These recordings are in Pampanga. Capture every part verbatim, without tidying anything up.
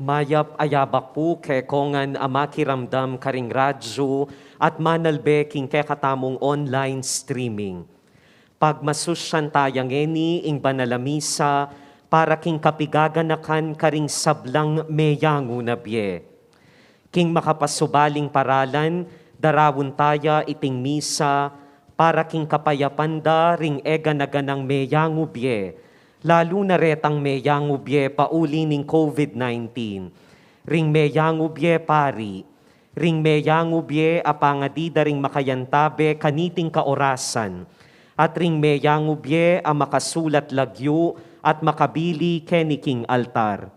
Mayap a yabak pu kekongan a makiramdam karing radyu at manalbe king kekatamung online streaming. Pagmasusyan taya ngeni ing banal a misa para king kapigaganakan karing sablang meyangu na bie. King makapasubaling paralan, darawun taya iting misa para king kapayapan da ring e gana-ganang meyangu bie, lalu na retang meyangu bie pauli ning COVID nineteen, ring meyangu bie pari, ring meyangu bie a pangadi da ring makayantabe kaniting kaorasan, at ring meyangu bie a makasulat lagyu at makabili keni king altar.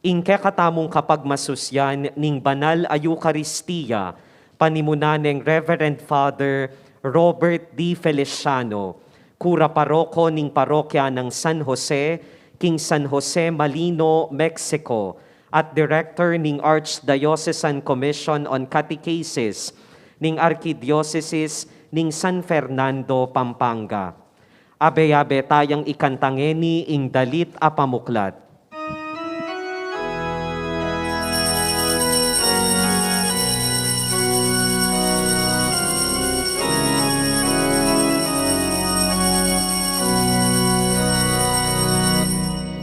Ing kekatamung kapagmasusyan ning banal a Eukaristia, panimunan neng Reverend Father Robert D. Feliciano, kura paroko ning parokya nang San Jose, king San Jose Malino, Mexico, at Director ning Archdiocesan Commission on Catechesis ning Arkidiosesis ning San Fernando, Pampanga. Abe-abe tayang ikanta ngeni ing dalit a pamuklat.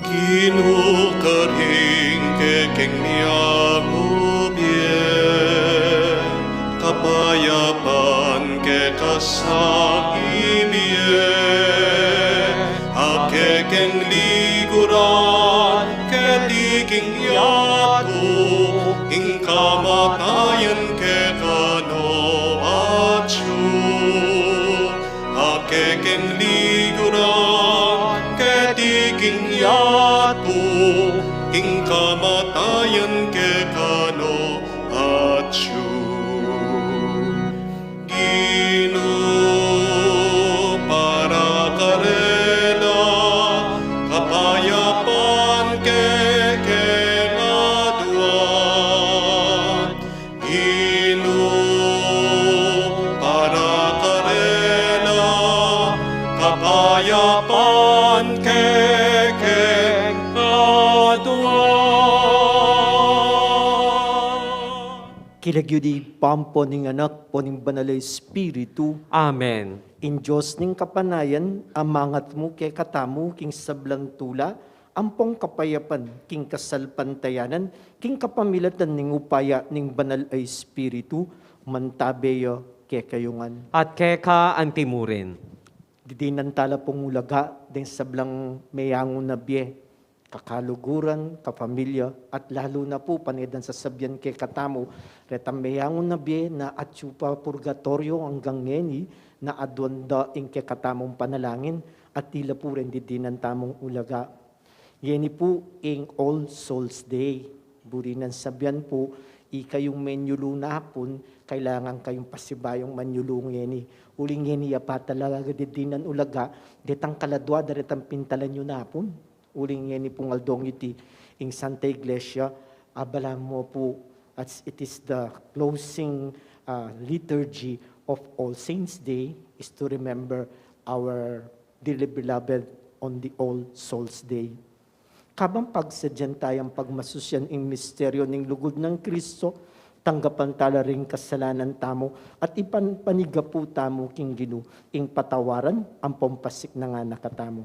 Ginu, karing kekeng meyangu bie, kapayapan keka sang ibie, a kekeng liguran keti king yatu, ing kamatayan keka no atyu. A kekeng liguran keti king yatu, ing kamatayan keka no atyu. Ginu, para karela, kapayapan kekeng aduan. Ginu, para karela, kapayapan kekeng aduan. King lagyu ning Ibpa, ampo ning Anak, ampo ning Banal a Espiritu. Amen. Ing Dios ning kapanayan, a mangatmu kekatamu king sablang tula, ampong kapayapan king kasalpantayanan, king kapamilatan ning upaya ning Banal a Espiritu, mantabe ya kekayu ngan. At keka antimurin. Didinan tala pung ulaga deng sablang meyangu na bie, kakaluguran, kapamilya, at lalu na pu pane dang sasabian kekatamu retang meyangu na bie na atyu pa purgatoryo anggang ngeni, na aduan da ing kekatamung panalangin, at ila pu reng didinan tamung ulaga. Ngeni pu ing All Souls Day. Buri nang sabian pu, ikayung menyulu na pun, kailangan kayung pasibayung manyulu ngeni. Uling ngeni ya pa talaga didinan ulaga, detang kaladua da retang pintalan yu na pun. Uling ngeni pung aldong iti, ing Santa Iglesia, abala mu pu, as it is the closing, uh, liturgy of All Saints Day, is to remember our dearly beloved on the All Souls Day. Kabang pagsadyan tayang pagmasusyan ing misteryo ning lugud nang Kristo, tanggapan tala ring kasalanan tamu at ipan panigapu tamu king Ginu ing patawaran ampong pasiknangan na katamu.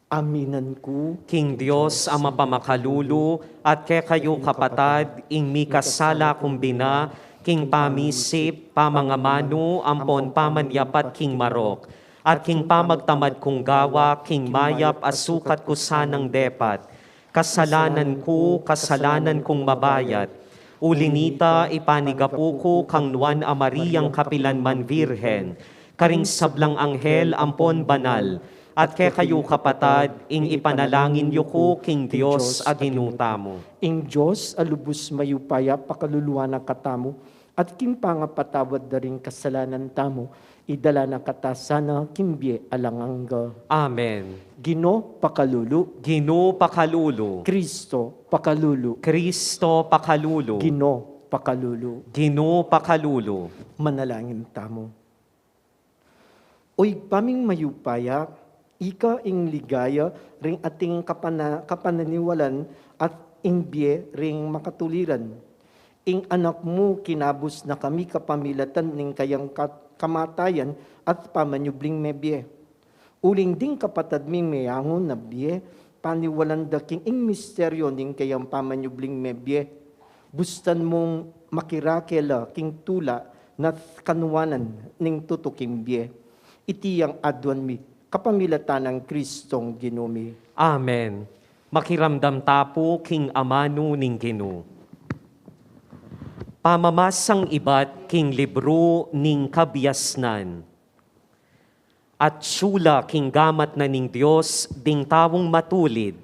Aminan ku king Dios a mapamakalulu, at kekayu kapatad, ing mikasala kung bina, king pamisip, pamangamanu, ampon pamanyapat king marok, at king pamagtamad kung gawa, king mayap a sukat ku sanang depat. Kasalanan ku, kasalanan kung mabayat. Uli nita, ipanigapu ku kang Nuan a Mariang kapilan man Virgen, karing sablang anghel ampon banal, at kekayu kapatad, ing ipanalangin yu ku king Dios a Ginu tamu. Ing Dios a lubus mayupaya pakaluluan na katamu, at king pangapatawad da ring kasalanan tamu, idala na kata sana king bie alang angga. Amen. Ginu, pakalulu. Ginu, pakalulu. Kristo, pakalulu. Kristo, pakalulu. Ginu, pakalulu. Ginu, pakalulu. Manalangin tamu. O Ibpa ming mayupaya, Ika ing ligaya ring ating kapana-, kapananiwalan at ing bie ring makatuliran. Ing anak mu kinabus na kami kapamilatan ning kayang kat-, kamatayan at pamanyubling mebie. Uling ding kapatad ming meangu na bie, paniwalan da king ing misteryo ning kayang pamanyubling mebie. Bustan mung makirake la king tula na kanuanan ning tutuking bie. Iti yang aduan mi kapamilatan nang Kristong Ginu mi. Amen. Makiramdam ta pu king amanu ning Ginu. Pamamasang ibat king libru ning Kabiasnan. Atiu la king gamat na ning Dios ding taung matulid,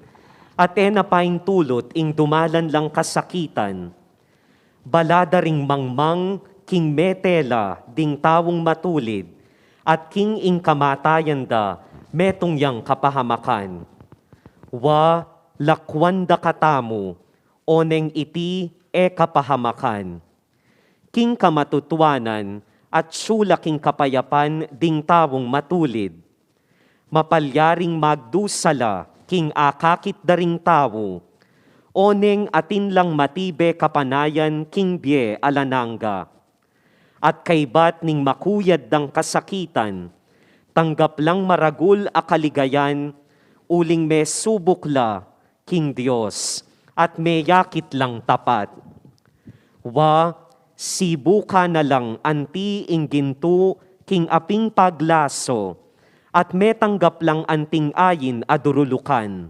at e na paintulut ing dumalan lang kasakitan. Bala da ring mangmang king mete la ding taung matulid, at king ing kamatayan da metung yang kapahamakan. Wa, lakuan da katamu, oneng iti e kapahamakan. King kamatutuanan, atiu la king kapayapan ding taung matulid. Mapalyaring magdusa la king akakit da ring tau, oneng atin lang matibe kapanayan king bie alang angga. At kaybat ning makuyad dang kasakitan, tanggap lang maragul a kaligayan, uling mesubuk la king Dios, at meyakit lang tapat. Wa, sibukan na lang anti ing gintu king aping paglaso, at metanggap lang anting ain a durulukan.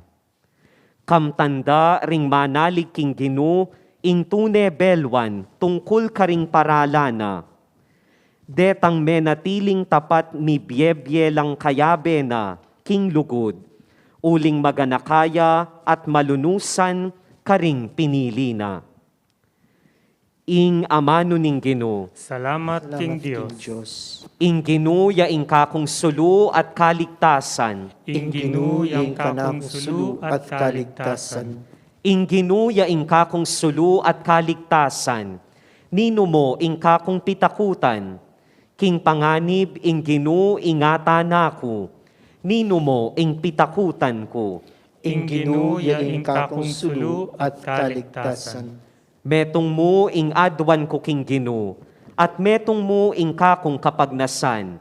Kamtan da ring manalig king Ginu ing tune beluan tungkul karing paralan na. Detang menatiling tapat mibie-bie lang kayabe na king lugud, uling maganaka ya at malunusan karing pinili na. Ing amanu ning Ginu. Salamat king Dios. Ing Ginu ya ing kakung sulu at kaligtasan. Ing Ginu ya ing kanakung sulu at kaligtasan. Ing Ginu ya ing kakung sulu at kaligtasan. Ninu mu ing kakung pitakutan? King panganib ing Ginu ingatan na ku. Ninu mu ing pitakutan ku? Ing Ginu ya ing kakung sulu at kaligtasan. Metung mu ing aduan ku king Ginu, at metung mu ing kakung kapagnasan.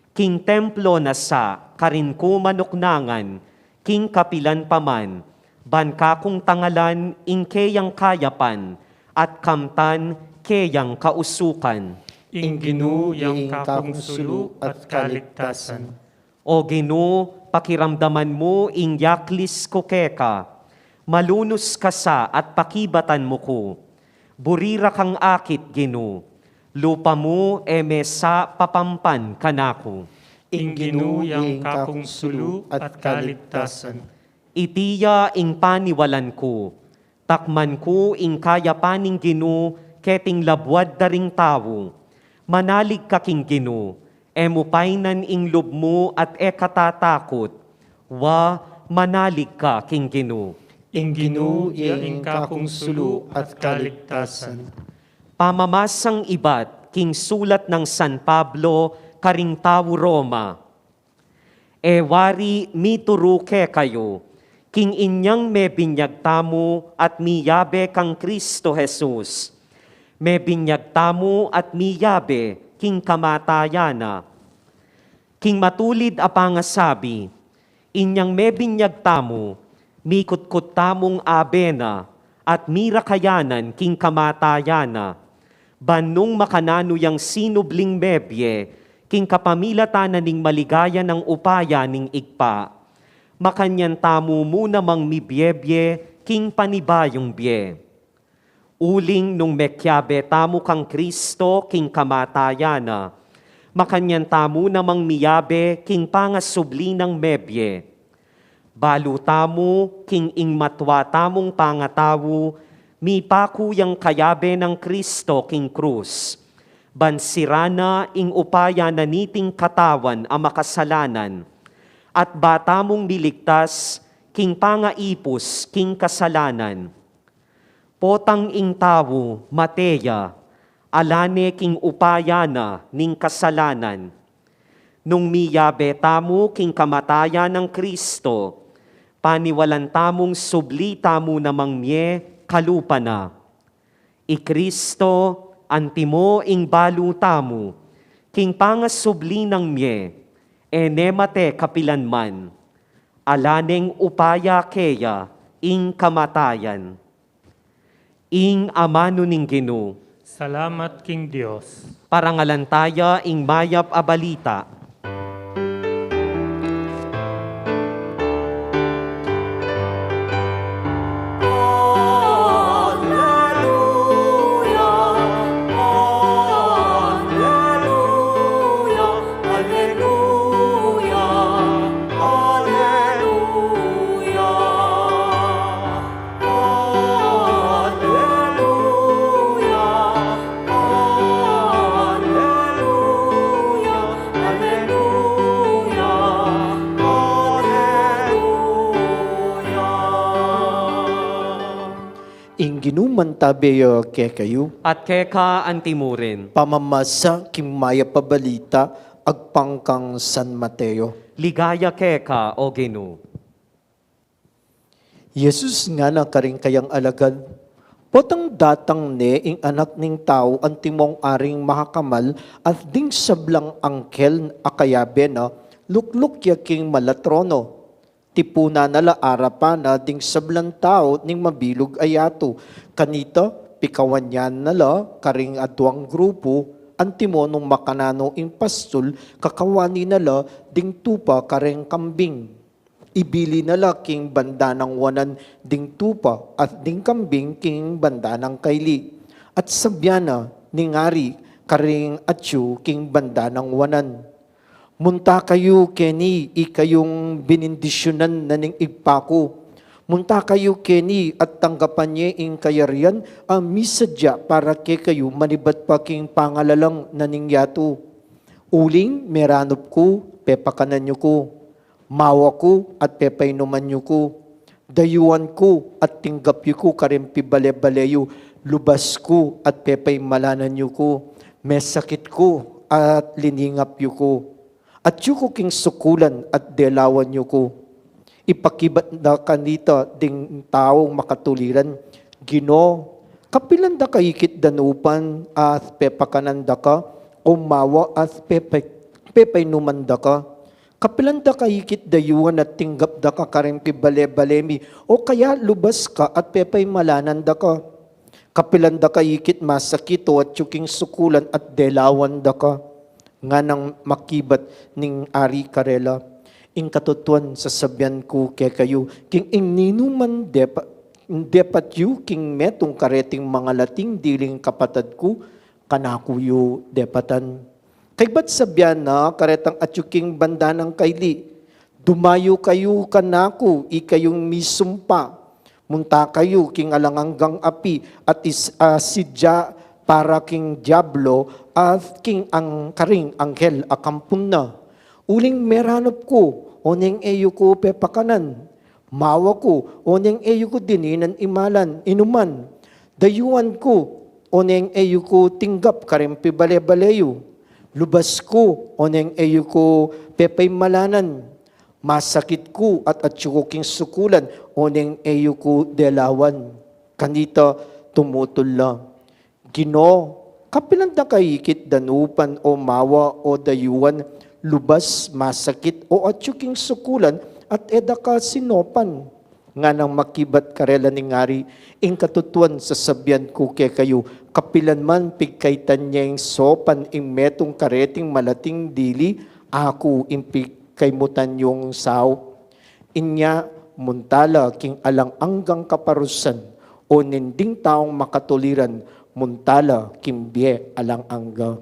King templo na sa karin ku manuknangan, king kapilan pa man, ban kakung tangalan ing keyang kayapan, at kamtan keyang kausukan. Ing Ginu ya ing kakung sulu at kaligtasan. O Ginu, pakiramdaman mu ing yaklis ku keka. Malunus ka sa at pakibatan mu ku. Buri ra kang akit, Ginu. Lupa mu e me sa papampan kanaku. Ing Ginu ya ing kakung sulu at kaligtasan. Iti ya ing paniwalan ku. Takman ku ing kayapan ning Ginu keting labuad da ring tau. Manalig ka king Ginu, e mu painan ing lub mu at e ka tatakut. Wa, manalig ka king Ginu. Ing Ginu ya ing kakung sulu at kaligtasan. Pamamasang ibat king sulat nang San Pablo karing tau Roma. E wari mituru kekayu, king inyang mebinyag tamu at miyabe kang Kristo Jesus. Mebinyag tamu at miyabe king kamatayan na. King matulid a pangasabi, inyang mebinyag tamu, mikutkut tamung abe na, at mirakayanan king kamatayan na. Ban nung makananu yang sinubling mebie, king kapamilatan na ning maligaya nang upaya ning Ibpa. Makanyan tamu mu namang mibie-bie king panibayung bie. Uling nung mekiabe tamu kang Kristo king kamatayan na, makanyan tamu namang miyabe king pangasubli nang mebie. Balu tamu king ing matua tamung pangatau, mipaku yang kayabe nang Kristo king krus. Ban sira na ing upaya na niting katawan a makasalanan, at ba tamung miligtas king pangaipus king kasalanan. Potang ing tau mate ya, ala ne king upaya na ning kasalanan. Nung miyabe tamu king kamatayan nang Kristo, paniwalan tamung subli tamu namang mie kalupa na. I Kristo, antimo ing balu tamu, king pangasubli nang mie, e ne mate kapilanman, ala neng upaya keya ing kamatayan. Ing amanu ning Ginu. Salamat king Dios. Parangalan taya ing mayap a balita. Aleluya, aleluya, aleluya, aleluya. Aleluya, aleluya, aleluya, aleluya. Ing Ginu mantabe ya kekayu. At keka antimurin. Pamamasa king mayap a balita agpang kang San Mateo. Ligaya keka, O Ginu. Jesus ngana karing kayang alagad, potang datang ne ing Anak ning Tau antimong aring makakamal at ding sablang anghel a kayabe na, lukluk ya king mala trono. Tipunan na la arapan na ding sablang tau ning mabilug a yatu. Kanita, pikawan ya na la karing aduang grupu, antimo nung makananu ing pastul, kakawani na la ding tupa karing kambing. Ibili na la king banda nang wanan ding tupa at ding kambing king banda nang kaili. At sabian na ning ari karing atyu king banda nang wanan, munta kayu keni, ikayung binindisyunan na ning Ibpa ku. Munta kayu keni at tanggapan ye ing kayarian a misadya para kekayu manibat pa king pangalalang na ning yatu. Uling meranup ku, pepakanan yu ku. Mawa ku at pepainuman yu ku. Dayuan ku at tinggap yu ku karing pibale-bale yu. Lubas ku at pepaimalanan yu ku. Mesakit ku at liningap yu ku. Atyu ku king sukulan at delawan yu ku. Ipakibat na kanita ding taung makatuliran, Ginu, kapilan da ka ikit danupan at pepakanan da ka, o mawa at pepa-, pepainuman da ka? Kapilan da ka ikit dayuan at tinggap da ka karing pibale-bale mi, o kaya lubas ka at pepaimalanan da ka? Kapilan da ka ikit masakit o atyu king sukulan at delawan da ka? Nganang makibat ning ari karela, ing katutuan sasabian ku kekayu, king ing ninuman depa-, depat yu king metung kareting mangalating diling kapatad ku, kanaku yu depatan. Kaybat sabian na karetang atyu king banda nang kaili, dumayu kayu kanaku, ikayung misumpa. Munta kayu king alang anggang api at is-, ah, sidya para king diablo at king ang-, karing anghel a kampun na. Uling meranup ku, oneng e yu ku pepakanan. Mawa ku, oneng e yu ku dininan imalan, inuman. Dayuan ku, oneng e yu ku tinggap karing pibale-bale yu. Lubas ku, oneng e yu ku pepaimalanan. Masakit ku at atyu ku king sukulan, oneng e yu ku delawan. Kanita tumutul la, Ginu, kapilan da ka ikit danupan o mawa o dayuan, lubas, masakit o atyu king sukulan, at e da ka sinopan? Nganang makibat karela ning ari, ing katutuan sasabian ku kekayu, kapilan man pigkaitan yeng sopan ing metung kareting malating dili, aku ing pigkaimutan yung saup. Inya munta la king alang anggang kaparusan, o ninding taung makatuliran, munta la king bie alang angga.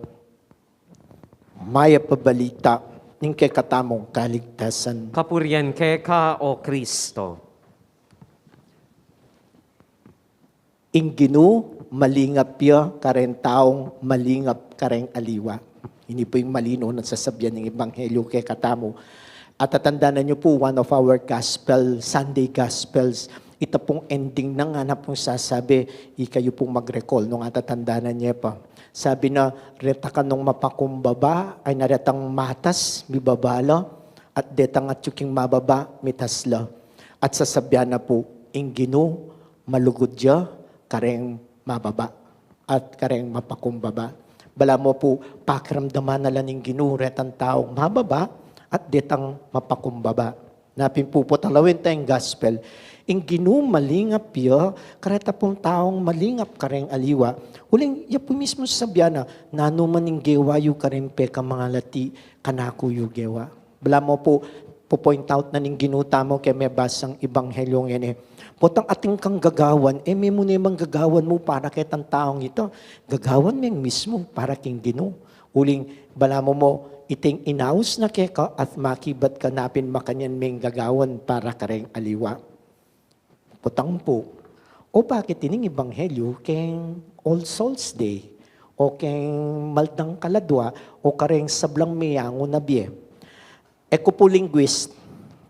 Mayap a balita ning kekatamung kaligtasan. Kapurian keka, O Kristo. Ing Ginu malingap ya kareng taung malingap kareng aliwa. Ini pu ing malino nang sasabian ning Ebanghelyo kekatamu. At tatandanan yu pu, one of our gospel, Sunday Gospels, ita pung ending na ngana pung sasabi, ikayu pung mag-recall nung atatandanan ye pa. Sabi na, reta kanung mapakumbaba, ay na retang matas, mibaba la, at detang atyu king mababa, mitas la. At sasabian na pu, ing Ginu, malugud ya kareng mababa at kareng mapakumbaba. Balamu pu, pakiramdaman na la ning Ginu retang taung mababa at detang mapakumbaba. Na pin pu, potang lawen taya ing gospel, ing Ginu malingap ya kareta pung taung malingap kareng aliwa. Uling ya pu mismu sasabian na, nanu man ing gewa yu kareng pekamangalati, kanaku yu gewa. Balamu pu, pu-point out na ning Ginu tamu keng mebasang ebanghelyo ngeni. Potang atin kang gagawan, e me mu ne manggagawan mu para ketang taung ita. Gagawan me mismu para king Ginu. Uling balamu mu, iting inaus na keka at makibat ka, na pin makanyan meng gagawan para kareng aliwa. Potang pu, o bakit ining ebanghelyo keng All Souls Day, o keng Maldang Kaladua, o kareng sablang meyangu na bie? E ku pu linguist,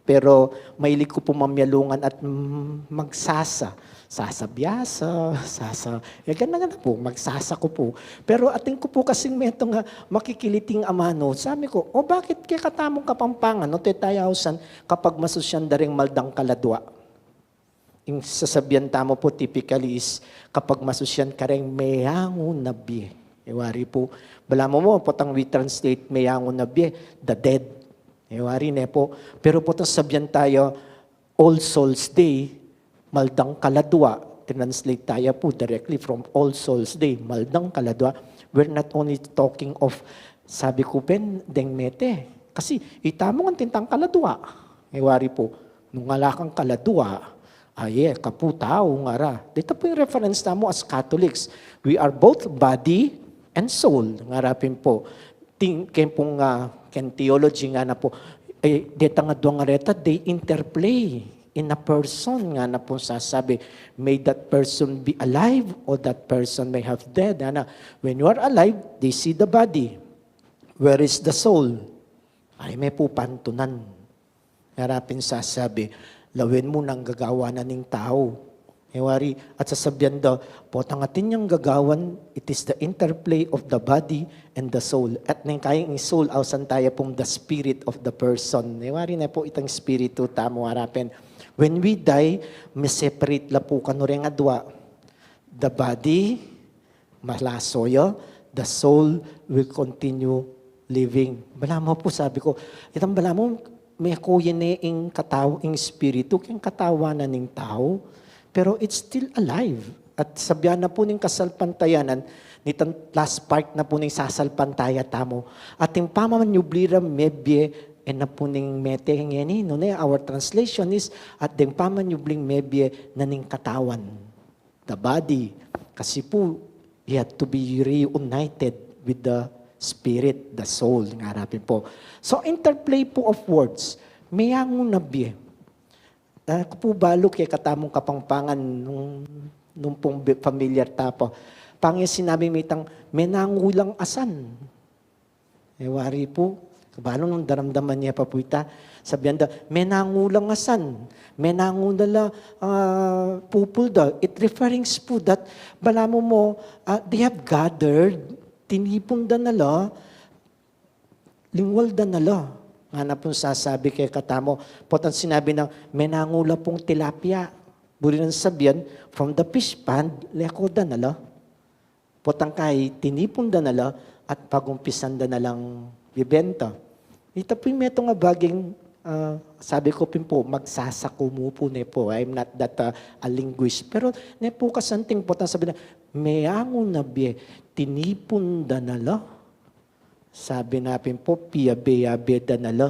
pero mahilig ku pu mamyalungan at, mm, magsasa. Sasa biasa, sasa, e, gana-gana pu, magsasa ku pu. Pero atin ku pu kasing metung a makikiliting amanu. Sabi ku, o bakit kekatamung Kapampangan, o te taya ausan, kapagmasusyan da reng Maldang Kaladua? Ing sasabian tamu pu typically is kapagmasusyan kareng meyangu na bie. E wari pu, balamu mu, potang we translate meyangu na bie, the dead. E wari ne pu, pero potang sabian taya All Souls Day, Maldang Kaladua, translate taya pu directly from All Souls Day, Maldang Kaladua, we're not only talking of, sabi ku pin, deng mete. Kasi itamu ngan atin tang kaladua. E wari pu, nung ala kang kaladua, aye, kapu tau ngara. Deta pu ing reference tamu as Catholics. We are both body and soul, ngara pin pu. Ting, keng pung, ah, keng theology ngana pu, e, detang adua ngareta, they interplay in a person, ngana pung sasabi, may that person be alive or that person may have dead. Ana, when you are alive, they see the body. Where is the soul? Ay, me pu pantunan. Ngara pin sasabi, lawen mu nang gagawan na ning tau. E wari, at sasabian da, potang atin yang gagawan, it is the interplay of the body and the soul. At neng kayang ing soul, ausan taya pung the spirit of the person. E wari ne pu, itang spiritu tamu, harapin. When we die, me-separate la pu kanu reng adua. The body, malaso ya, the soul will continue living. Balamu pu, sabi ku, itang balamu, meko ya ne ing katau-, ing spiritu, keng katawan na ning tau, pero it's still alive. At sabian na pu ning kasalpantayanan, nitang last part na pu ning sasalpantaya tamu. At ing pamanyubli ra mebie, e na pu ning mete ngeni, nune, our translation is, at deng pamanyubling mebie na ning katawan, the body. Kasi pu, you have to be reunited with the spirit, the soul, ngara pin pu. So, interplay pu of words. Meyangu na bie. Ah, ku pu balu kekatamung Kapampangan nung, nung pung bi-, familiar ta pu. Pang ya sinabi mitang, menangu lang asan. E wari pu, kabalu nung daramdaman ye pa pu ita, sabian da, menangu lang asan, menangu na la, ah, pupul da. It referring pu that, balamu mu, ah, they have gathered, tinipun da na la, lingwal da na la. Ngana pung sasabi kekatamu, potang sinabi nang, menangu la pung tilapia. Buri nang sabian, from the fish pond, leko da na la. Potang kai, tinipun da na la at pagumpisan da na lang bibenta. Ita pu ing metung a baging, ah, sabi ku pin pu, magsasaku mu pu ne pu. I'm not that, ah, a linguist. Pero ne pu kasanting potang sabi na, meyangu na bie, tinipun da na la. Sabi na pin pu, piyabe-yabe da na la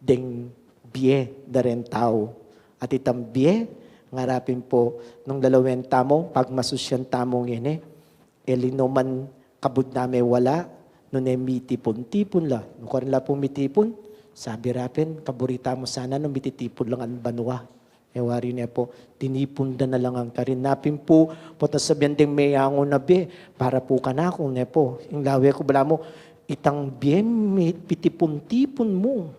deng bie da reng tau. At itang bie, ngara pin pu, nung lalawen tamu, pagmasusyan tamu ngeni, e la naman kabud na me wala, nune mitipun-tipun la. Nung karin la pu mitipun, sabi ra pin, kaburi tamu sana nung mititipun la ngan banua. E wari ne pu, tinipun da na la ngan karin. Na pin pu, potang sabian deng meyangu na bie, para pu kanaku ne pu. Ing lawe ku balamu, itang bie mi-, pitipun-tipun mu.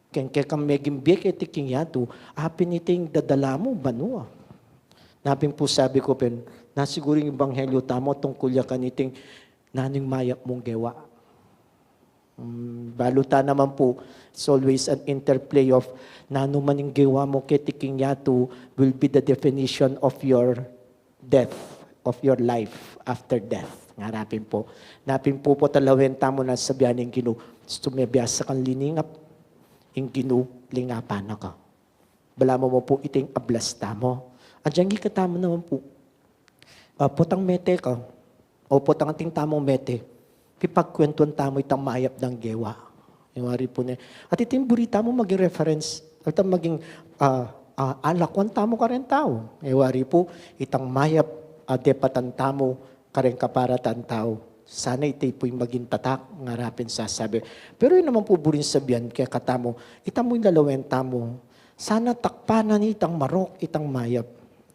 Keng kekang meging bie keti king yatu, apin iting dadala mu banua. Na pin pu sabi ku pin, na siguru ing ebanghelyo tamu tungkul ya kaniting Nanu ing mayap mung gewa? Mm, balu ta naman pu, it's always an interplay of nanu man ing gewa mu keti king yatu will be the definition of your death, of your life after death. Ngara pin pu, na pin pu, pota lawen tamu na sabian ning Ginu, "Gustu me biasa kang liningap, ing Ginu lingapan na ka." Balamu mu pu iting ablas tamu. Agyang ikatamu naman pu, ah, potang mete ka, o potang atin tamung mete, pipagkwentuan tamu itang mayap dang gewa. Yung wari pu ne. At iting buri tamu maging reference, at maging, ah, ah, alakwan tamu kareng tau. Yung wari pu, itang mayap, ah, depatan tamu kareng kaparatan tau. Sana iti pu ing maging tatak, ngara pin sasabi. Pero yun naman pu buring sabian kekatamu, ita mu ing lalawen tamu, sana takpan na nitang marok itang mayap.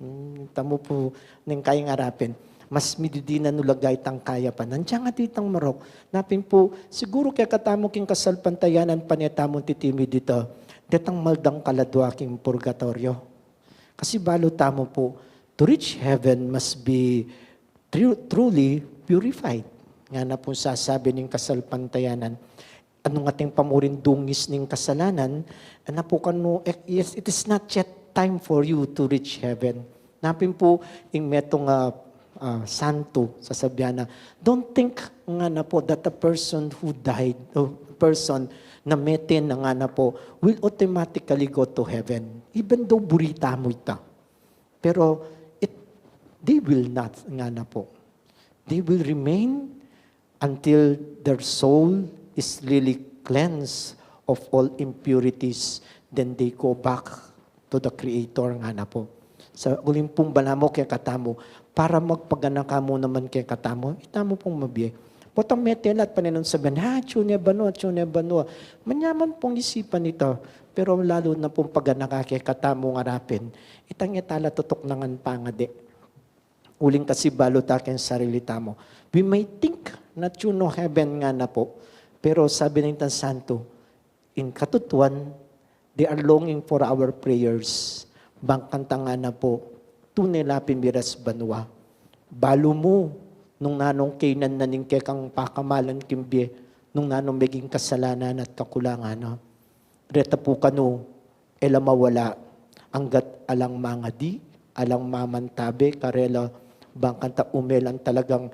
Hmm, ita mu pu ning kayang arapin. Mas mididinan nu laga itang kayapan. Agyang ati itang marok. Na pin pu, siguru kekatamu king kasalpantayanan pane tamung titimid ita, detang maldang kaladua king purgatoryo. Kasi balu tamu pu, to reach heaven must be tru-, truly purified. Ngana pung sasabi ning kasalpantayanan. Anu ngan ating pamuring dungis ning kasalanan, ana pu kanu, eh, yes, it is not yet time for you to reach heaven. Na pin pu, ing metung, ah, ah, santu, sasabian na, "Don't think," ngana pu, "that a person who died, a person na mete na," ngana pu, "will automatically go to heaven." Even though buri tamu ita. Pero it, they will not, ngana pu. They will remain until their soul is really cleansed of all impurities, then they go back to the Creator, ngana pu. Sa uling pung balamu kekatamu, para magpaganaka mu naman kekatamu, ita mu pung mabie. Potang mete la at pane nung sabian, "Ha, atyu ne banua, atyu ne banua." Manyaman pung isipan ita, pero lalu na pung paganaka kekatamu ngarapin, itang e ta la tutuknangan pangadi. Uling kasi balu ta keng sarili tamu. We may think na atyu no heaven, ngana pu. Pero sabi ning tang santu, ing katutuan, they are longing for our prayers. Bang kanita, ngana pu, tune la pin miras banua. Balu mu, nung nanung kainan na ning kekang pakamalan king bie, nung nanung meging kasalanan at kakulangan na. Reta pu kanu, e la mawala, anggat alang mangadi, alang mamantabe karela, bang kanita ume lang talagang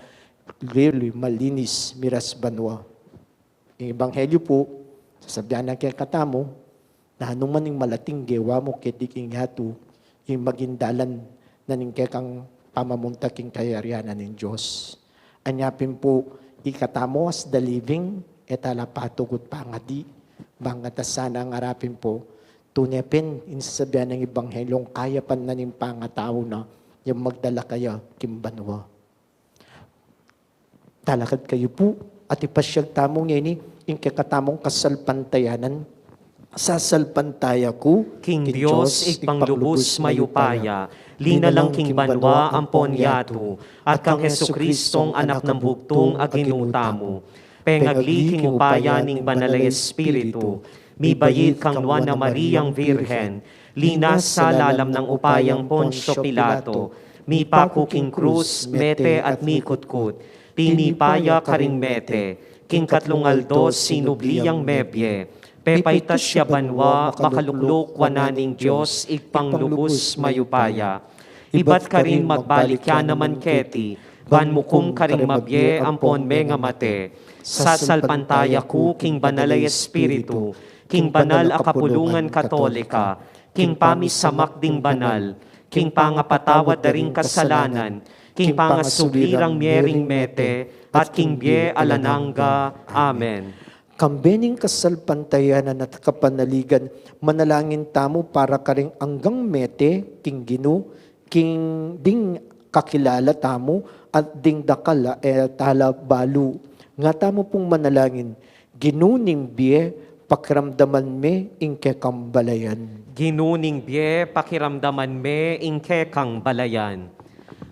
really malinis miras banua. Ing ebanghelyu pu, sasabian na kekatamu, nanu man ing malating gewa mu keti king yatu, ing maging dalan na ning kekang pamamunta king kayarian na ning Dios. Anya pin pu, ikatamu as the living, e ta la patugut pangadi, bang kanita sana ngarapin pu, tune pin, ing sasabian ning ebanghelyu, kayapan na ning pangatau na, yang magdala kaya king banua. Talakad kayu pu, at ipasyag tamu ngeni ing kekatamung kasalpantayanan. Sasalpantaya ku king Dios, Ibpang lubus mayupaya, linalang king banua ampon yatu, at kang Jesucristong Anak nang bugtung a Ginu tamu, pengagli king upaya ning Banal a Espiritu, mibait kang Nuan a Mariang Virgen, linasa lalam nang upayang Poncio Pilato, mipaku king krus, mete at mikutkut, tinipa ya karing mete, king katlung aldo sinubli yang mebie, pepaitas ya banua, makalukluk wanan ning Dios Ibpang lubus mayupaya. Ibat karin magbalik ya naman keti, ban mukum karing mabie ampon mengamate. Sasalpantaya ku king Banal a Espiritu, king banal a kapulungan Katolika, king pamisamak ding banal, king pangapatawad da ring kasalanan, king pangasubli rang mie ring mete, at king bie alang angga. Amen. Kambe ning kasalpantayanan at kapanaligan, manalangin tamu para karing anggang mete king Ginu, king ding kakilala tamu, at ding dakal a e ta la balu. Nga tamu pung manalangin, Ginu ning bie, pakiramdaman me ing kekang balayan. Ginu ning bie, pakiramdaman me ing kekang balayan.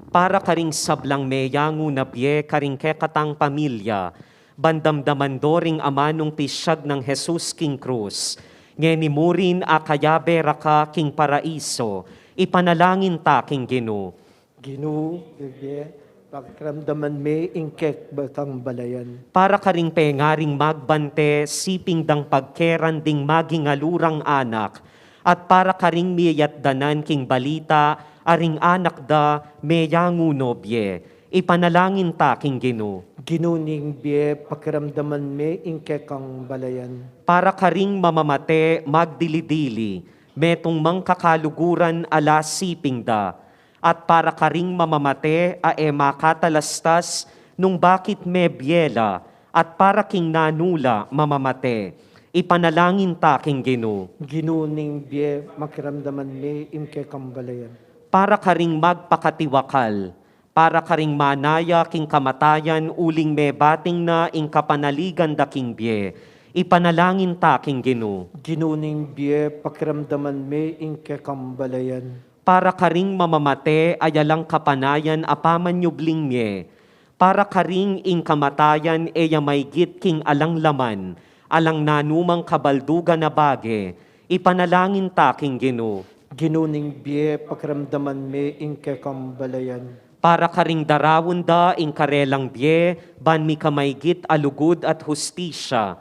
Para karing sablang meyangu na bie karing kekatang pamilya, ban damdaman do ring amanung pisyag nang Jesus king krus, ngeni mu rin akayabe ra ka king paraiso, ipanalangin ta king Ginu. Ginu, bibie, Pakiramdaman me ing kekang balayan. Para karing pengaring magbante, siping dang pagkeran ding maging alurang anak, at para karing miyatdanan king balita a ring anak da meyangu no bie, ipanalangin ta king Ginu. Ginu ning bie, pakiramdaman me ing kekang balayan. Para karing mamamate magdili-dili, metung mang kakaluguran a la siping da, at para karing mamamate a e makatalastas nung bakit mebie la, at para king nanu la mamamate, ipanalangin ta king Ginu. Ginu ning bie, pakiramdaman me ing kekang balayan. Para karing magpakatiwakal, para karing manaya king kamatayan uling mebating na ing kapanaligan da king bie, ipanalangin ta king Ginu. Ginu ning bie, pakiramdaman me ing kekang balayan. Para karing mamamate a yalang kapanayan a pamanyubling mie, para karing ing kamatayan e ya maygit king alang laman, alang nanumang kabaldugan a bage, ipanalangin ta king Ginu. Ginu ning bie, pakiramdaman me ing kekang balayan. Para karing daraun da ing karelang bie ban mikamaygit a lugud at hustisya,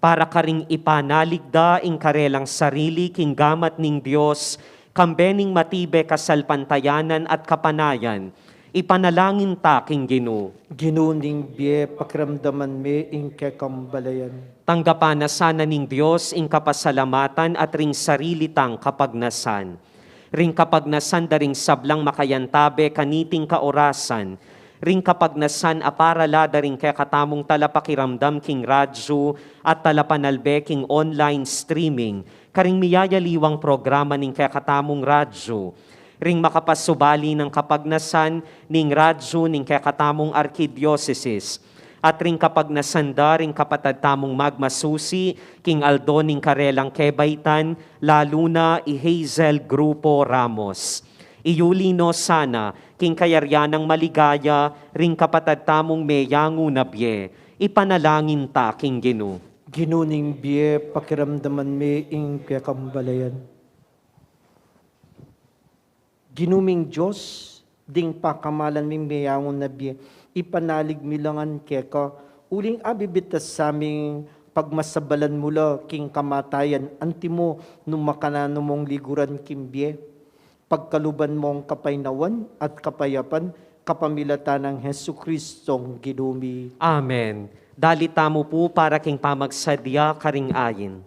para karing ipanalig da ing karelang sarili king gamat ning Dios, kambe ning matibe kasalpantayanan at kapanayan, ipanalangin ta king Ginu. Ginu ning bie, pakiramdaman me ing kekang balayan. Tanggapan na sana ning Dios ing kapasalamatan at ring sarili tang kapagnasan. Ring kapagnasan da ring sablang makayantabe kaniting kaorasan, ring kapagnasan a para la da ring kekatamung talapakiramdam king radyu at talapanalbe king online streaming, karing miyayaliwang programa ning kekatamung radyu, ring makapasubali nang kapagnasan ning radyu ning kekatamung arkidiosesis, at ring kapagnasan da ring kapatad tamung magmasusi king aldo ning karelang kebaitan, lalu na i Hazel Grupo Ramos. Iyuli no sana king kayarian nang maligaya ring kapatad tamung meyangu na bie, ipanalangin ta king Ginu. Ginu ning bie, pakiramdaman me ing kekang balayan. Ginu ming Dios, ding pakamalan ming meyangu na bie, ipanalig mi la ngan keka, uling abibitas sa ming pagmasabalan mu la king kamatayan, antimo nung makananu mung liguran king bie. Pagkaluban mung kapaynawan at kapayapan, kapamilatan nang Jesucristong Ginu mi. Amen. Dalit tamu pu para king pamagsadya karing ayin.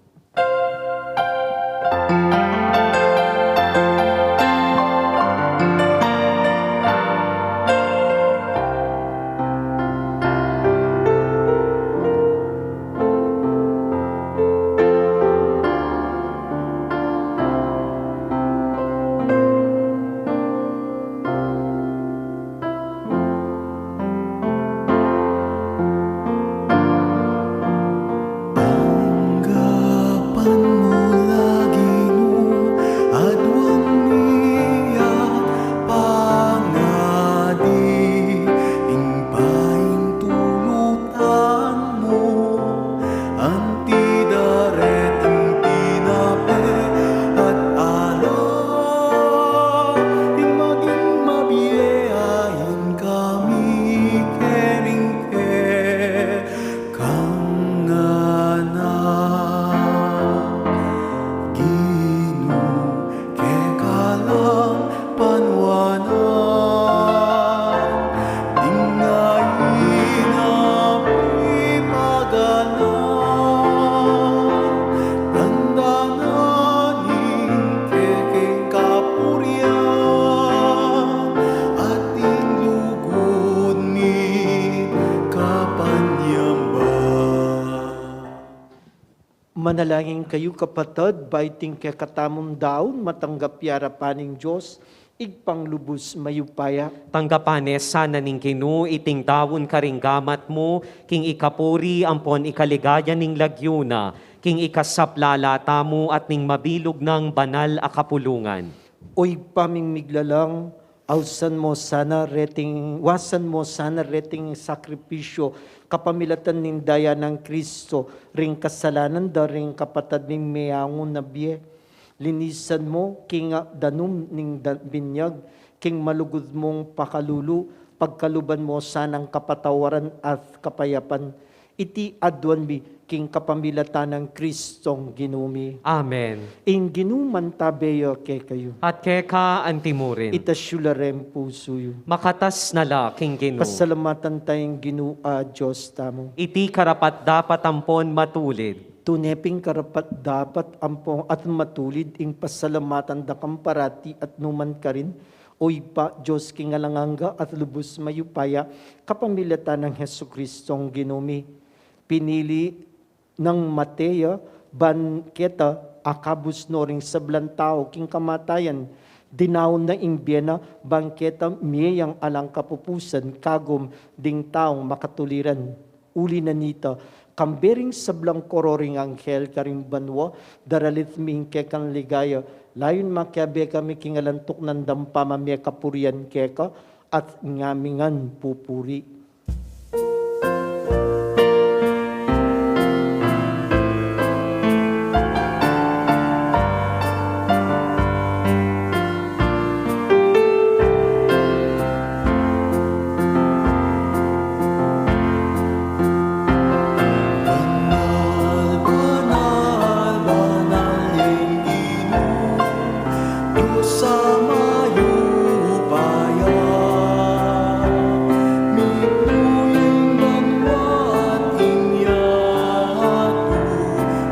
Tanggapan mu la, Ginu, aduan mi at pangadi ing paintulutan mu, anti da reting tinape at alak, ing maging mabie ain kami keni king kekang anak. Ginu, keka lang panuanan, ding ain a pipaganan, dandanan ing kekeng kapurian, at ing lugud mi kapanyamba. Manalangin kayu, kapatad, ba iting kekatamung daun matanggap ya arapan ning Dios, Ibpang lubus mayupaya. Tanggapan ne sana ning Ginu iting daun karing gamat mu, king ikapuri ampon ikaligaya ning lagyu na, king ikasaplala tamu at ning mabilug nang banal a kapulungan. O Ibpa ming miglalang, ausan mu sana reting, wasan mu sana reting sakripisyu, kapamilatan ning daya nang Kristo, ring kasalanan da ring kapatad ming meangu na bie. Linisan mu king danum ning da-, binyag, king malugud mung pakalulu, Pagkaluban mo sanang kapatawaran at kapayapan, iti aduan mi king kapamilatan nang Kristong Ginu mi. Amen. Ing Ginu mantabe ya kekayu. At keka antimurin. Itas yu la ring pusu yu. Makatas na la king Ginu. Pasalamatan taya ing Ginu a Dios tamu. Iti karapat-dapat ampon matulid. Tune pin karapat-dapat ampon at matulid ing pasalamatan da kang parati at nukarin man, O Ibpa, Dios king alang angga at lubus mayupaya, kapamilatan nang Jesucristong Ginu mi. Pinili nang mate ya, ban keta, akabus no ring sablang tau king kamatayan, dinaun na ing bie na, ban keta mie yang alang kapupusan, kagum ding taung makatuliran. Uli na nita, kambe ring sablang koro ring anghel karing banua, daralit mi ing kekang ligaya, layun makiabe kami king alang tuknang dang pamamie kapurian keka, at ngami ngan pupuri. Banal, banal, banal ing Ginu, Dios a mayupaya. Mitmu ing banua at ing yatu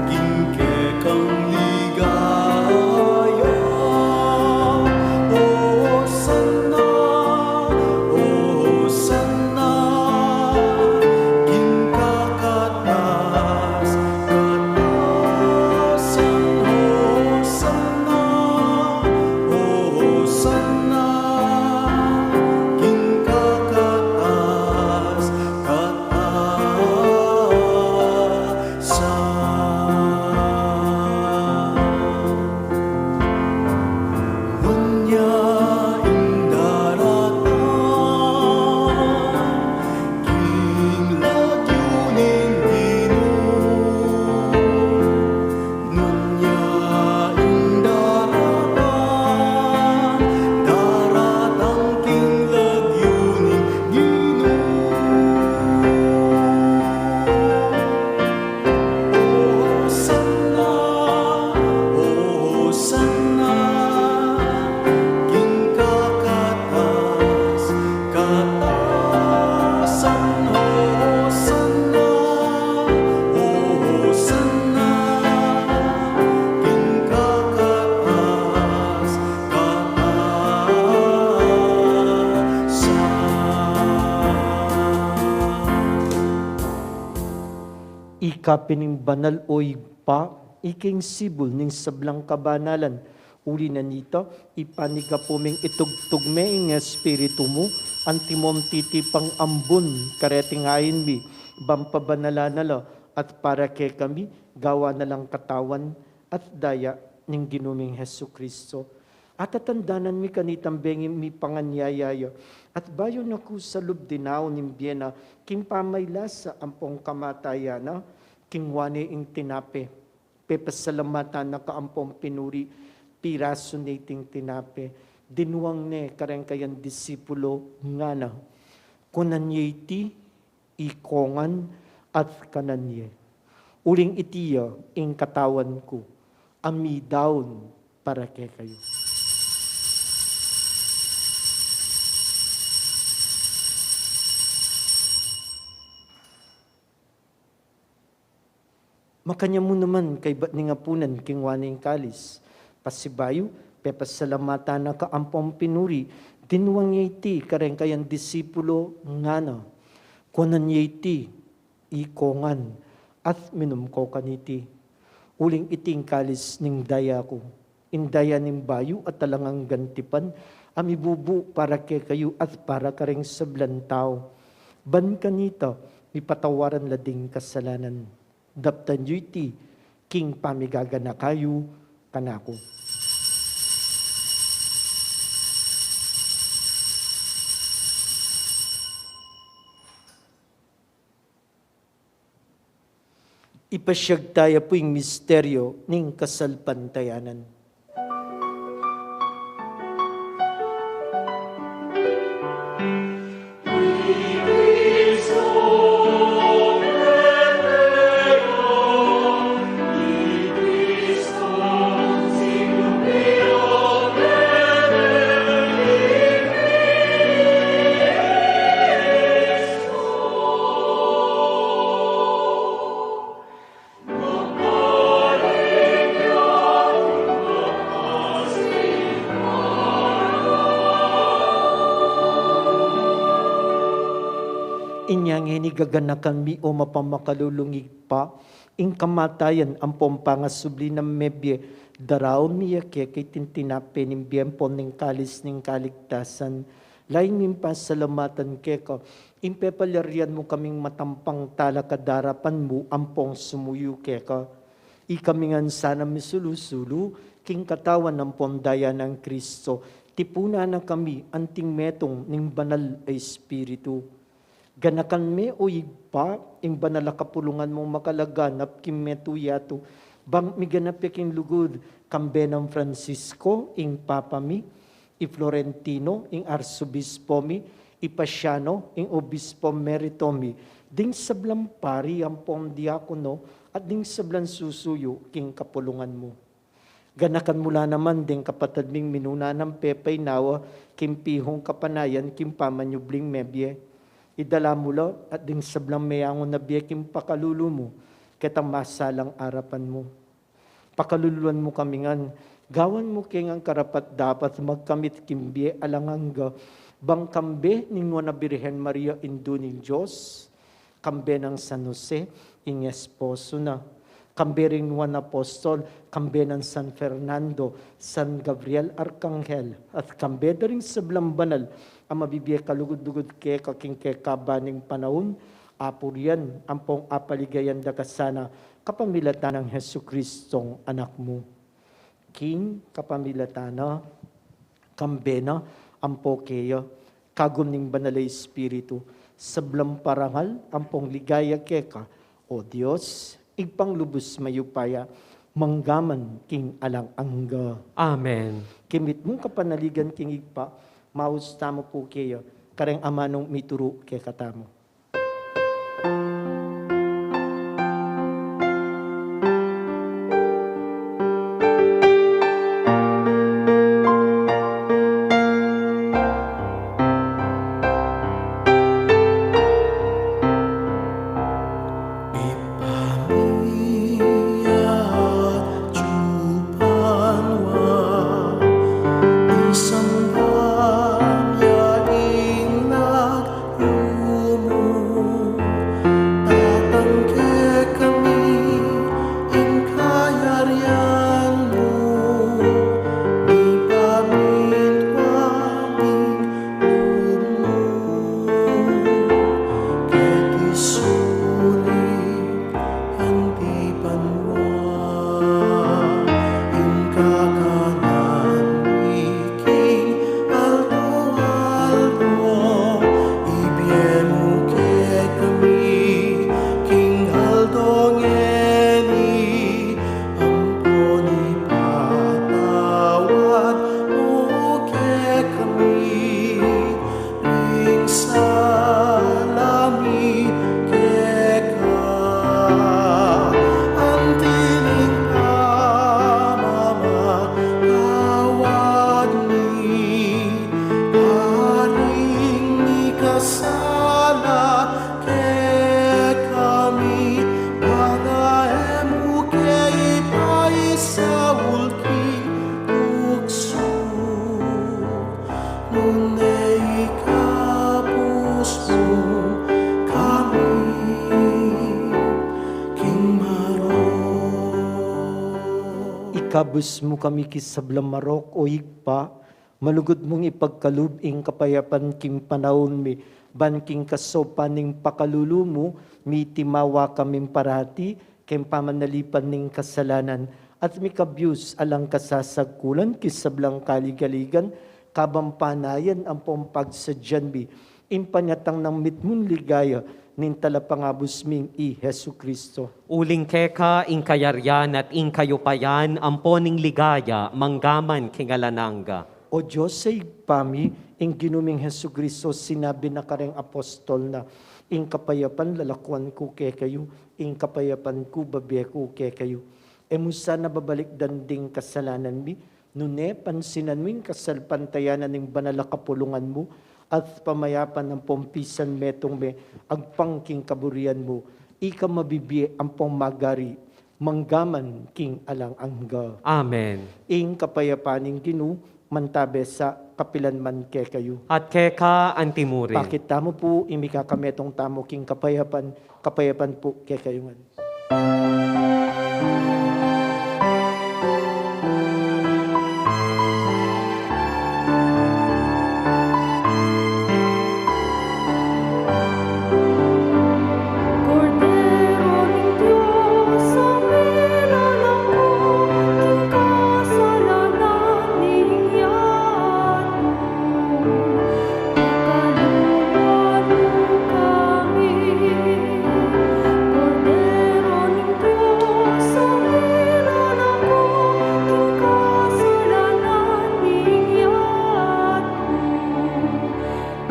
king kekang ligaya. Hosanna, Hosanna, king kakatas-katasan. Hosanna, Hosanna, king kakatas-katasan. Nuan ya ing daratang king lagyu ning Ginu. Nuan ya ing daratang, daratang king lagyu ning Ginu. Hosanna, Hosanna, king kakatas-katasan. Hosanna, Hosanna, king kakatas-katasan. Ika pin ing banal, o Ibpa, ika ing sibul ning sablang kabanalan. Uli na nita, ipanyawad mu ing itugtug me ing Espiritu mu, antimong titipang ambun kareting ain mi, ban pabanalan na la, at para kekami, gawan na lang katawan at daya ning Ginu ming Jesucristo. Atatandanan mi kanitang bengi mi panganyayaya, at bayu na ku sa lub dinaun ing bie na, king pamaylasa ampong kamatayan na, kinua ne ing tinape, pepasalamatan na ka ampong pinuri, pirasu ne iting tinape, dinuang ne kareng kayang disipulo, ngana, kunan ye iti, ikongan at kanan ye. Uling iti ya ing katawan ku, a midaun para kekayu. Makanyan mu naman kaybat ning apunan, kinua ne ing kalis, pasibayu, pepasalamatan na ka ampong pinuri, dinuang ya iti kareng kayang disipulo, ngana, kunan ye iti, ikongan, at minum ko kaniti. Uling iti ing kalis ning daya ku, ing daya ning bayu at alang anggang tipan, a mibubu para kekayu at para kareng sablang tau. Ban kanita, mipatawaran la ding kasalanan. Daptan yu iti king pamigaganaka yu kanaku. Ipasiag taya pu ing misteryo ning kasalpantayanan. Ngeni gaganakan mi, o mapamakalulung Ibpa, ing kamatayan ampong pangasubli nang mebie, daraun mi ya keka iting tinape ning bie ampong ning kalis ning kaligtasan. Lain ming pasalamatan keka, ing pepalyarian mu kaming matampang talakad king arapan mu ampong sumuyu keka. Ikami ngan sana misulu-sulu king katawan ampong daya nang Kristo, tipunan na kami anting metung ning Banal a Espiritu. Ganakan me, o Ibpa, ing banal a kapulungan mung makalaganap king metung yatu, bang miganap ya king lugud, kambe nang Francisco, ing Papa mi, i Florentino, ing Arsobispo mi, i Pasiano, ing Obispo Emerito mi, ding sablang pari ampong diakono, at ding sablang susuyu king kapulungan mu. Ganakan mu la naman ding kapatad ming minuna nang pepainawa king pihung kapanayan king pamanyubling mebie. Idala mu la at ding sablang meangu na bie king pakalulu mu, ketang masalang arapan mu. Pakaluluan mu kami ngan, gawan mu ke ngan karapat-dapat magkamit king bie alang angga, bang kambe ning Nuan a Birhen Maria, Indu ning Dios, kambe nang San Jose, ing esposo na, kambe ring Nuan a Apostol, kambe nang San Fernando, San Gabriel Arkanghel, at kambe da ring sablang banal a mabibie kalugud-lugud keka king kekaban ning panaun, apurian ampong apaligayan da ka sana kapamilatan nang Jesucristong Anak mu. King kapamilatan na, kambe na, ampo keya, kagum ning Banal a Espiritu, sablang parangal ampong ligaya keka, o Dios, Ibpang lubus mayupaya, manggaman king alang angga. Amen. King mitmung kapanaligan king Ibpa, maus tamu pu keya, kareng amanung mituru kekatamu. Rumu, datang kekami ing kayarian mu, mipamintuan ing lub mu, keti sulip anti banua, ing kakanan mi king aldo-aldo, ibie mu kekami king aldo ngeni, ampon ipatawad mu kekami ring sala mi keka, anti ning pamamatawad mi karing mikasala kekami, bang e mu ke ipaisaul king tuksu, nune ikabus mu kami king marok. Ikabus mu kami king sablang marok, o Ibpa, malugud mung ipagkalub ing kapayapan king panaun mi, ban king kasaupan ning pakalulu mu, mitimawa kaming parati king pamanalipan ning kasalanan, at mikabius alang kasasagkulan king sablang kaligaligan, kabang panayan ampong pagsadyan mi ing panyatang nang mitmung ligaya ning Talapangabus ming i Jesucristo. Uling keka ing kayarian at ing kayupayan, ampo ning ligaya, manggaman king alang angga. O Dios a Ibpa mi, ing Ginu ming Jesucristo, sinabi na kareng apostol na, ing kapayapan lalakuan ku kekayu, ing kapayapan ku babie ku kekayu. E mu sana babalikdan ding kasalanan mi, nune pansinan mu ing kasalpantayanan ning banal a kapulungan mu, at pamayapan ampong pisan metung me agpang king kaburian mu, ika mabibie ampong magari manggaman king alang angga. Amen. Ing kapayapan ning Ginu mantabe sa kapilan man kekayu. At keka anti murin. Pakit tamu pu ing mikakametung tamu king kapayapan, kapayapan pu kekayu ngan. Kordero ning Dios, a milalako king kasalanan ning yatu,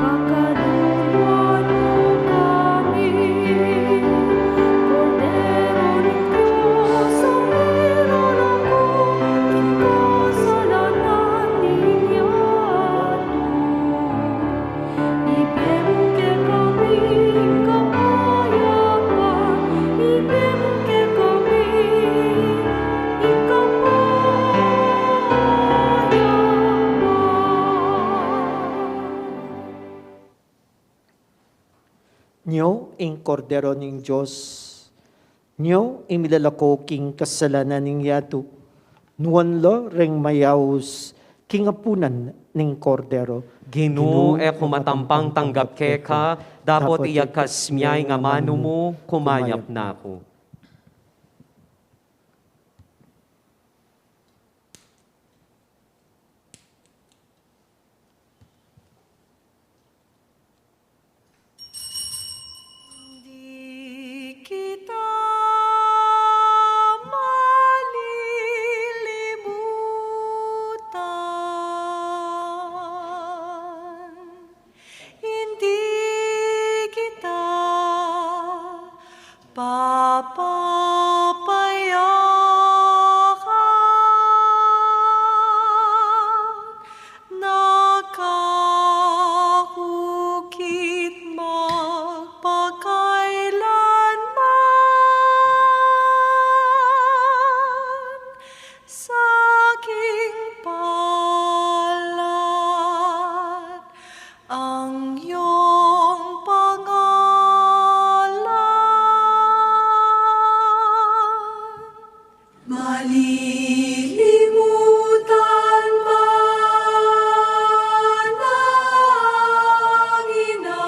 pakaluluan mu kami. Kordero ning Dios, a milalako king kasalanan ning yatu, pakaluluan mu kami. Kordero ning Dios, a milalako king kasalanan ning yatu, ibie mu kekami ing kapayapan, ibie mu kekami ing kapayapan. Nyo ing Kordero ning Dios, nyo ing milalako king kasalanan ning yatu. Nuan la reng mayaus king apunan ning Kordero. Ginu, e ku matampang tanggap keka, dapot iyakas mu ing amanu mu, kumayap na ku. Di kita malilimutan, hindi kita papapayagan, nakakukit magpakailanman. Saking palad ang iyong pangalan. Malilimutan ba ng ina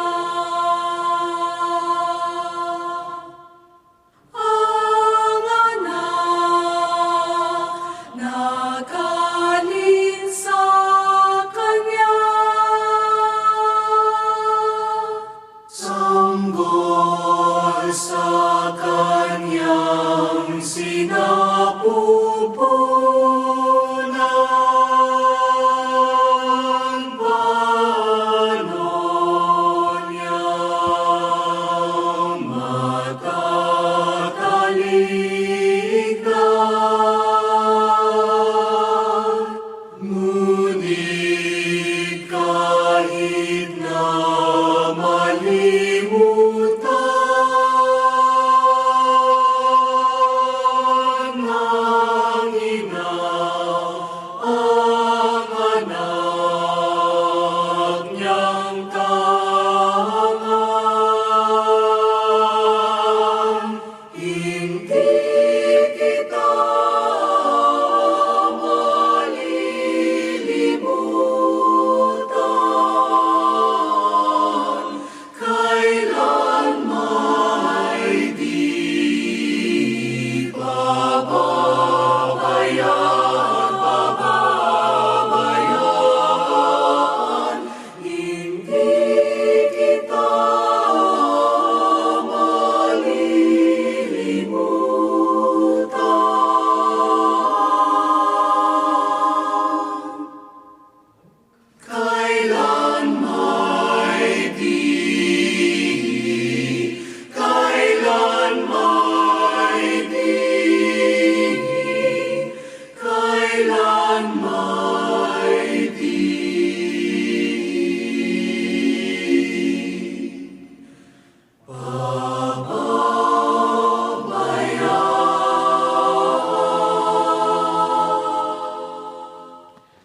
ang anak na galing sa kanya, sanggol sa kanyang sinapupunan?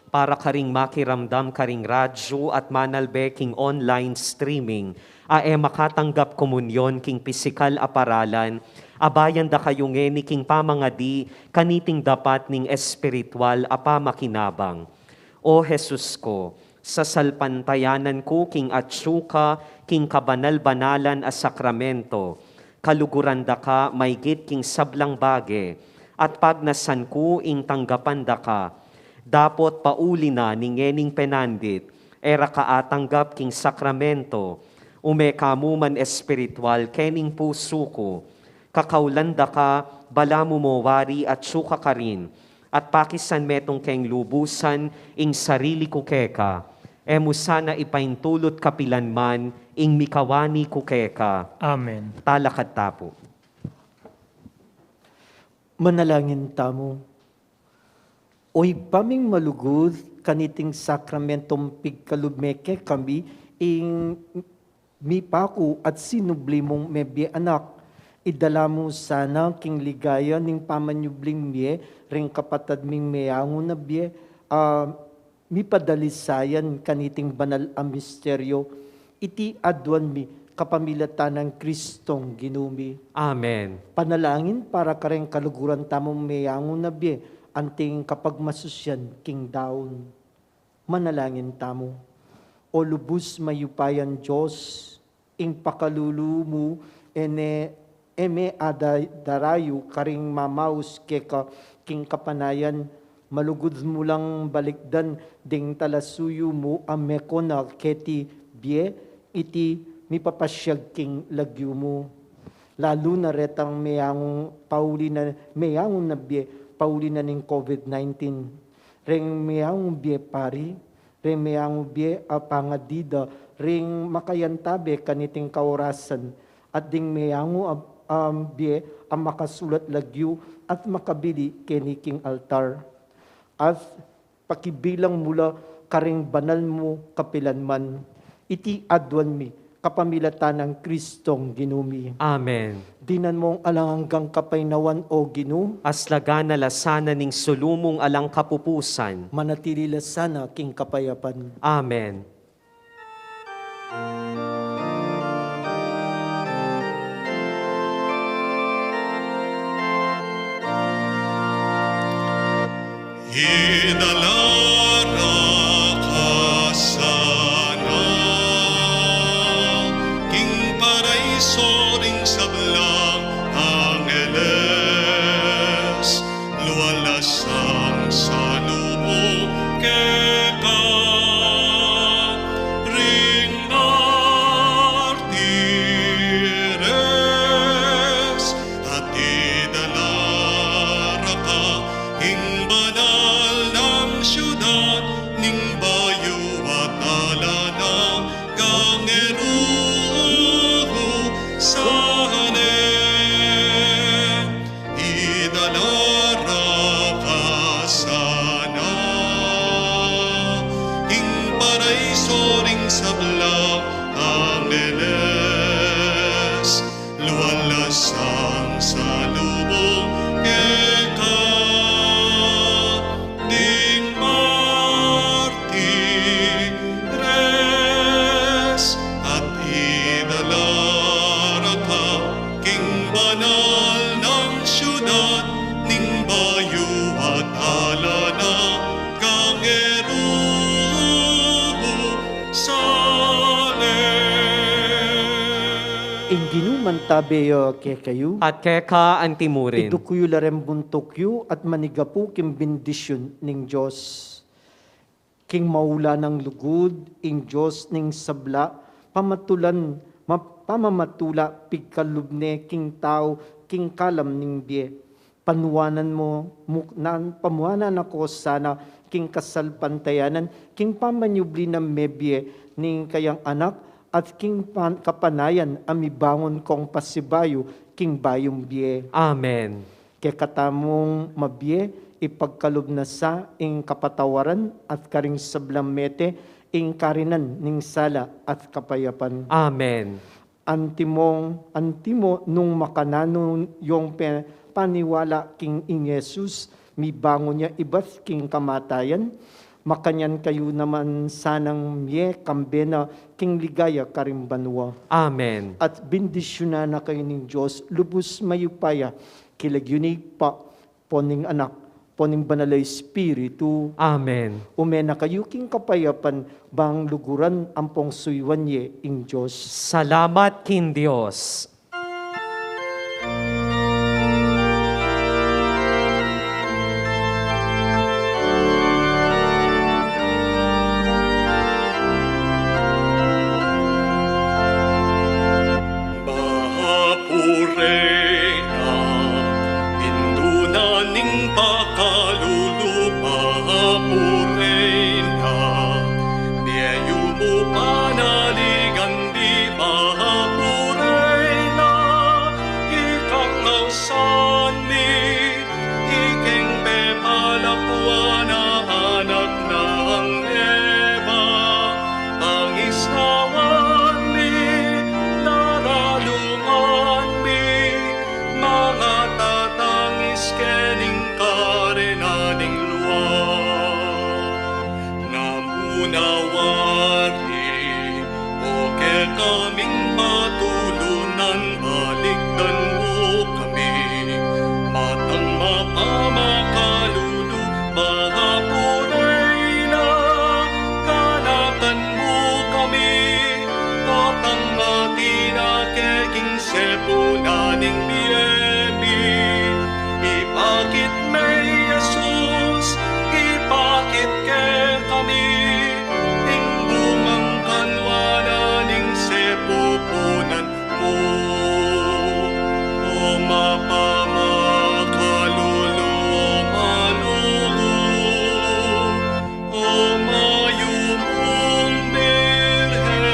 Para karing makiramdam karing radyu at manalbe king online streaming, a e makatanggap komunyon king pisikal a paralan, abayan da kayu ngeni king pamangadi kaniting dapat ning espiritual a pamakinabang. O Jesus ko, sasalpantayanan ku king atsu ka king kabanal-banalan a sakramento, kaluguran da ka maygit king sablang bage, at pagnasan ku ing tanggapan da ka. Dapot pauli na ning ngening penandit, e ra ka atanggap king sakramento, ume ka mu man espiritual kening pusu ku. Kakaulan da ka, balamu mo wari atsu ka karin, at pakisan metung keng lubusan ing sarili ku keka. E mu sana ipaintulut kapilan man ing mikawani ku keka. Amen. Talakad ta pu. Manalangin tamu. O Ibpa ming malugud, kaniting sakramentong pigkalub me kekami ing mipaku at sinubli mung mebie anak, idala mu sana king ligaya ning pamanyubling mie ring kapatad ming meangu na bie, a mipadalisayan kaniting banal a misteryo. Iti aduan mi kapamilatan nang Kristong Ginu mi. Amen. Panalangin para kareng kaluguran tamung meangu na bie, anting kapagmasusian king daun. Manalangin tamu. O lubus mayupayang Dios, ing pakalulu mu e ne, e me ada darayu karing mamaus keka king kapanayan, malugud mu lang balikdan ding talasuyu mu a meko na keti bie iti mipapasiag king lagyu mu. Lalu na retang meangu pauli na, meangu na bie pauli na ning COVID nineteen. Reng meangu bie pari, reng meangu bie a pangadi da ring makayantabe kaniting kaorasan, at ding meangu a, a bie a makasulat lagyu at makabili keni king altar. At pakibilang mu la karing banal mu kapilanman. Iti aduan mi kapamilatan nang Kristong Ginu mi. Amen. Dinan mung alang anggang kapaynawan, O Ginu. Aslagan na la sana ning sulu mung alang kapupusan. Manatili la sana king kapayapan. Amen. Idala ra ka sana king paraiso ring sablang angeles, lualas ang salubung keka ring martires, at idala ra ka king banal nang siudad ning bayu at ala na gang Jerusalem. Idala ra ka sana king paraiso ring sablang angeles, lualas ang salubung keka ding martires, at idala ra ka king banal nang siudad ning bayu at ala na gang Jerusalem. Ing Ginu mantabe ya kekayu. At keka antimurin. Iduku yu la reng buntuk yu at manigapu king bendisyun ning Dios. King maula nang lugud, ing Dios ning sabla, pamatulan, ma-, pamamatula, pigkalub ne king tau, king kalam ning bie. Pamuanan mu, mu-, nan, pamuanan na ko sana king kasalpantayanan, king pamanyubli nang mebie ning kayang anak, at king pan-, kapanayan a mibangun kong pasibayu king bayung bie. Amen. Kekatamung mabie, ipagkalub na sa ing kapatawaran at karing sablang mete ing karinan ning sala at kapayapan. Amen. Antimo, antimo nung makananu yung pe-, paniwala king ing Jesus, mibangun ya ibat king kamatayan, Makanyan kayu naman sanang mie kambe na king ligaya karing banua. Amen. At bendisyunan na kayu ning Dios, lubus mayupaya, king lagyu ning Ibpa, ampo ning Anak, ampo ning Banal a Espiritu. Amen. Ume na kayu king kapayapan, bang luguran ampong suyuan ye ing Dios. Salamat king Dios. Bahapure na, indu na ning pakalulu, bahapure na, bie yu mu panaligan di, bahapure na, ikang ausan mi, ikeng pepalakwan a anak nang Eva, pangisnawan mi, naraluman mi, mangatatangis kening karena ning lua. Namunawari, o kekaming patulunan, balikdan mu kami, matang mapamakalulu, bahapure na, kanakan mu kami, potang matinake king sepunan ning bie